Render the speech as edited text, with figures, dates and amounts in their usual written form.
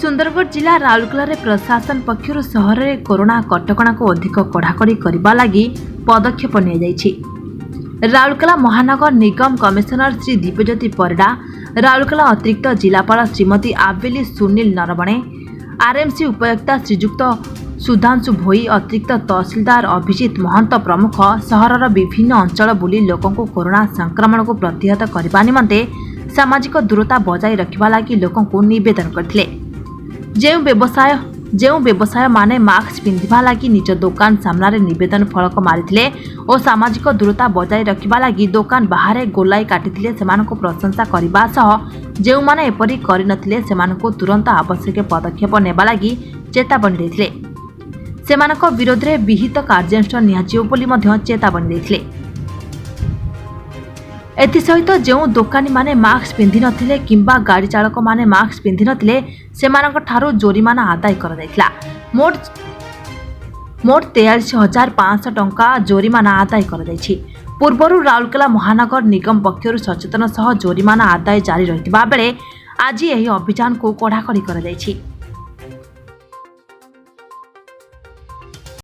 ସୁନ୍ଦରଗଡ଼ ଜିଲ୍ଲା ରାଉରକେଲାରେ ପ୍ରଶାସନ ପକ୍ଷରୁ ସହରରେ କରୋନା କଟକଣାକୁ ଅଧିକ କଡ଼ାକଡ଼ି କରିବା ଲାଗି ପଦକ୍ଷେପ ନିଆଯାଇଛି। ରାଉରକେଲା ମହାନଗର ନିଗମ କମିଶନର ଶ୍ରୀ ଦିବ୍ୟଜ୍ୟୋତି ପରିଡ଼ା, ରାଉରକେଲା ଅତିରିକ୍ତ ଜିଲ୍ଲାପାଳ ଶ୍ରୀମତୀ ଆବେଲି ସୁନୀଲ ନରବଣେ, ଆର୍ଏମ୍ସି ଉପାୟୁକ୍ତ ଶ୍ରୀଯୁକ୍ତ ସୁଧାଂଶୁ ଭୋଇ, ଅତିରିକ୍ତ ତହସିଲଦାର ଅଭିଜିତ ମହନ୍ତ ପ୍ରମୁଖ ସହରର ବିଭିନ୍ନ ଅଞ୍ଚଳ ବୁଲି ଲୋକଙ୍କୁ କରୋନା ସଂକ୍ରମଣକୁ ପ୍ରତିହତ କରିବା ନିମନ୍ତେ ସାମାଜିକ ଦୂରତା ବଜାୟ ରଖିବା ଲାଗି ଲୋକଙ୍କୁ ନିବେଦନ କରିଥିଲେ। ଯେଉଁ ବ୍ୟବସାୟମାନେ ମାସ୍କ ପିନ୍ଧିବା ଲାଗି ନିଜ ଦୋକାନ ସାମ୍ନାରେ ନିବେଦନ ଫଳକ ମାରିଥିଲେ ଓ ସାମାଜିକ ଦୂରତା ବଜାୟ ରଖିବା ଲାଗି ଦୋକାନ ବାହାରେ ଗୋଲାଇ କାଟିଥିଲେ, ସେମାନଙ୍କୁ ପ୍ରଶଂସା କରିବା ସହ ଯେଉଁମାନେ ଏପରି କରିନଥିଲେ, ସେମାନଙ୍କୁ ତୁରନ୍ତ ଆବଶ୍ୟକୀୟ ପଦକ୍ଷେପ ନେବା ଲାଗି ଚେତାବନୀ ଦେଇଥିଲେ। ସେମାନଙ୍କ ବିରୋଧରେ ବିହିତ କାର୍ଯ୍ୟାନୁଷ୍ଠାନ ନିଆଯିବ ବୋଲି ମଧ୍ୟ ଚେତାବନୀ ଦେଇଥିଲେ। ଏଥିସହିତ ଯେଉଁ ଦୋକାନୀମାନେ ମାସ୍କ ପିନ୍ଧିନଥିଲେ କିମ୍ବା ଗାଡ଼ି ଚାଳକମାନେ ମାସ୍କ ପିନ୍ଧିନଥିଲେ, ସେମାନଙ୍କଠାରୁ ଜୋରିମାନା ଆଦାୟ କରାଯାଇଥିଲା। ମୋଟ 43,500 ଟଙ୍କା ଜୋରିମାନା ଆଦାୟ କରାଯାଇଛି। ପୂର୍ବରୁ ରାଉରକେଲା ମହାନଗର ନିଗମ ପକ୍ଷରୁ ସଚେତନ ସହ ଜୋରିମାନା ଆଦାୟ ଜାରି ରହିଥିବା ବେଳେ ଆଜି ଏହି ଅଭିଯାନକୁ କଡ଼ାକଡ଼ି କରାଯାଇଛି।